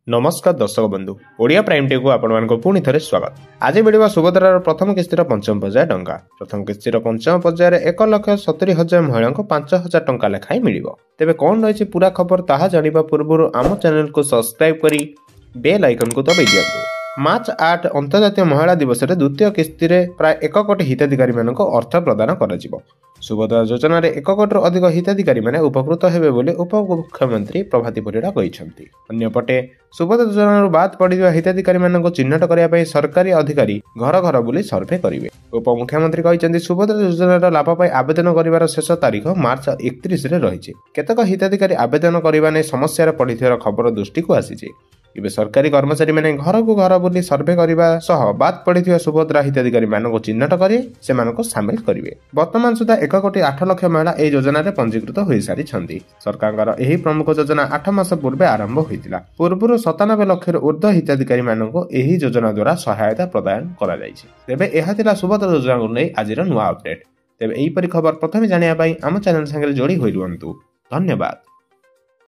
ନମସ୍କାର ଦର୍ଶକ ବନ୍ଧୁ, ଓଡ଼ିଆ ପ୍ରାଇମ୍ ଟିଭିକୁ ଆପଣମାନଙ୍କୁ ପୁଣି ଥରେ ସ୍ୱାଗତ। ଆଜି ମିଳିବ ସୁଭଦ୍ରାର ପ୍ରଥମ କିସ୍ତିର ପଞ୍ଚମ ପର୍ଯ୍ୟାୟ ଟଙ୍କା। ପ୍ରଥମ କିସ୍ତିର ପଞ୍ଚମ ପର୍ଯ୍ୟାୟରେ 1,70,000 ମହିଳାଙ୍କୁ 5000 ଟଙ୍କା ଲେଖାଏଁ ମିଳିବ। ତେବେ କ'ଣ ରହିଛି ପୁରା ଖବର, ତାହା ଜାଣିବା ପୂର୍ବରୁ ଆମ ଚ୍ୟାନେଲକୁ ସବସ୍କ୍ରାଇବ୍ କରି ବେଲ୍ ଆଇକନ୍କୁ ଦବାଇ ଦିଅନ୍ତୁ। ମାର୍ଚ୍ଚ 8 ଅନ୍ତର୍ଜାତୀୟ ମହିଳା ଦିବସରେ ଦ୍ୱିତୀୟ କିସ୍ତିରେ ପ୍ରାୟ 1 କୋଟି ହିତାଧିକାରୀମାନଙ୍କୁ ଅର୍ଥ ପ୍ରଦାନ କରାଯିବ। ସୁଭଦ୍ରା ଯୋଜନାରେ 1 କୋଟିରୁ ଅଧିକ ହିତାଧିକାରୀମାନେ ଉପକୃତ ହେବେ ବୋଲି ଉପମୁଖ୍ୟମନ୍ତ୍ରୀ ପ୍ରଭାତୀ ପରିଡ଼ା କହିଛନ୍ତି। ଅନ୍ୟପଟେ ସୁଭଦ୍ରା ଯୋଜନାରୁ ବାଦ୍ ପଡ଼ିଥିବା ହିତାଧିକାରୀମାନଙ୍କୁ ଚିହ୍ନଟ କରିବା ପାଇଁ ସରକାରୀ ଅଧିକାରୀ ଘର ଘର ବୁଲି ସର୍ଭେ କରିବେ। ଉପମୁଖ୍ୟମନ୍ତ୍ରୀ କହିଛନ୍ତି, ସୁଭଦ୍ରା ଯୋଜନାର ଲାଭ ପାଇଁ ଆବେଦନ କରିବାର ଶେଷ ତାରିଖ ମାର୍ଚ୍ଚ 31ରେ ରହିଛି। କେତେକ ହିତାଧିକାରୀ ଆବେଦନ କରିବା ନେଇ ସମସ୍ୟାରେ ପଡ଼ିଥିବାର ଖବର ଦୃଷ୍ଟିକୁ ଆସିଛି। ଏବେ ସରକାରୀ କର୍ମଚାରୀମାନେ ଘରକୁ ଘର ବୁଲି ସର୍ଭେ କରିବା ସହ ବାଦ୍ ପଡ଼ିଥିବା ସୁଭଦ୍ରା ହିତାଧିକାରୀମାନଙ୍କୁ ଚିହ୍ନଟ କରି ସେମାନଙ୍କୁ ସାମିଲ କରିବେ। ବର୍ତ୍ତମାନ ସୁଦ୍ଧା 1 କୋଟି 8 ଲକ୍ଷ ମହିଳା ଏହି ଯୋଜନାରେ ପଞ୍ଜୀକୃତ ହୋଇସାରିଛନ୍ତି। ସରକାରଙ୍କର ଏହି ପ୍ରମୁଖ ଯୋଜନା 8 ମାସ ପୂର୍ବେ ଆରମ୍ଭ ହୋଇଥିଲା। ପୂର୍ବରୁ 97 ଲକ୍ଷରୁ ଉର୍ଦ୍ଧ୍ୱ ହିତାଧିକାରୀମାନଙ୍କୁ ଏହି ଯୋଜନା ଦ୍ୱାରା ସହାୟତା ପ୍ରଦାନ କରାଯାଇଛି। ତେବେ ଏହା ଥିଲା ସୁଭଦ୍ରା ଯୋଜନାକୁ ନେଇ ଆଜିର ନୂଆ ଅପଡେଟ୍। ତେବେ ଏହିପରି ଖବର ପ୍ରଥମେ ଜାଣିବା ପାଇଁ ଆମ ଚ୍ୟାନେଲ ସାଙ୍ଗରେ ଯୋଡ଼ି ହୋଇ ରୁହନ୍ତୁ। ଧନ୍ୟବାଦ।